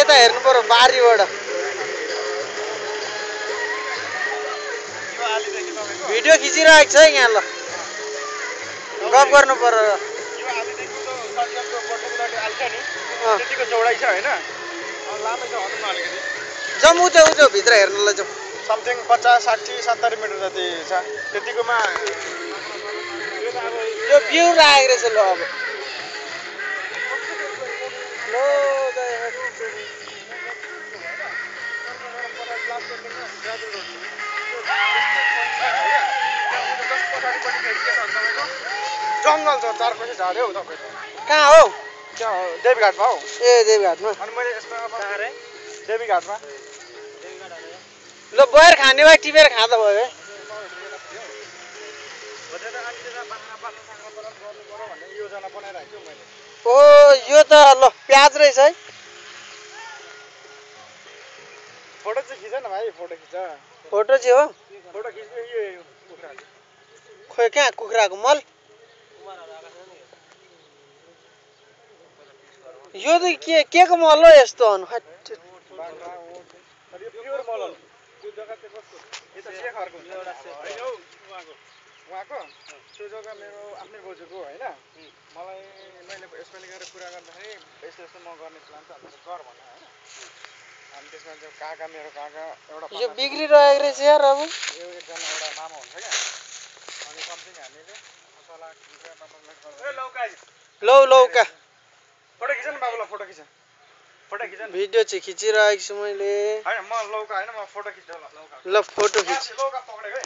यता हेर्नु पर्यो बारीबाट भिडियो खिचिरहेको छ यहाँ ल गफ गर्नु पर्यो यो आलिदेखि त सत्यमको पर्टिकुलरली आल्छ नि त्यतिको चौडाइ छ हैन लामै छ हनुमा अलिकति जम्मु त्यो भित्र हेर्नलाई जाउँ समथिङ 50 60 70 मिटर जति छ त्यतिकोमा यो त अब यो भ्यू लागेको रहेछ ल अब लो जङ्गल छ 4 पैसा झारे हो तपाईको कहाँ हो त्यहाँ हो देवीघाटमा हो ए देवीघाटमा अनि मैले यसमा अब देवीघाटमा ल बयर खाने भए टिपेर खाँदा भयो योजना बनाइराखेको छु मैले ओ यो त ल प्याज रहेछ है फोटो चाहिँ खिच न भाइ फोटो खिच फोटो चाहिँ हो फोटो खिच्नु यो कुखुराले खोइ कहाँ कुखुराको मल यो त के को मल हो यस्तो अनु बाख्रा उँट यो प्योर मल हो त्यो जग्गा चाहिँ कस्तो यो त शेखरको हुन्छ एउटा होइन हौ उहाँको त्यो जग्गा मेरो आफ्नै बोजूको होइन मलाई मैले यसपालि गएर कुरा गर्दाखेरि यस्तो यस्तो म गर्ने प्लान छ भनेर गर भने होइन अनि त्यसमा चाहिँ काका मेरो काका एउटा यो बिग्रिरहेको रहेछ यार अब यो एकजना एउटा मामा हुन्छ क्या अनि समथिङ हामीले सल्लाह लौ लौका फोटो खिच न बाबुलाई फोटो खिच भिडियो चाहिँ खिचिरहेको छु मैले होइन म लौका होइन म फोटो खिच्छु ल ल फोटो खिच लौका पक्रेको है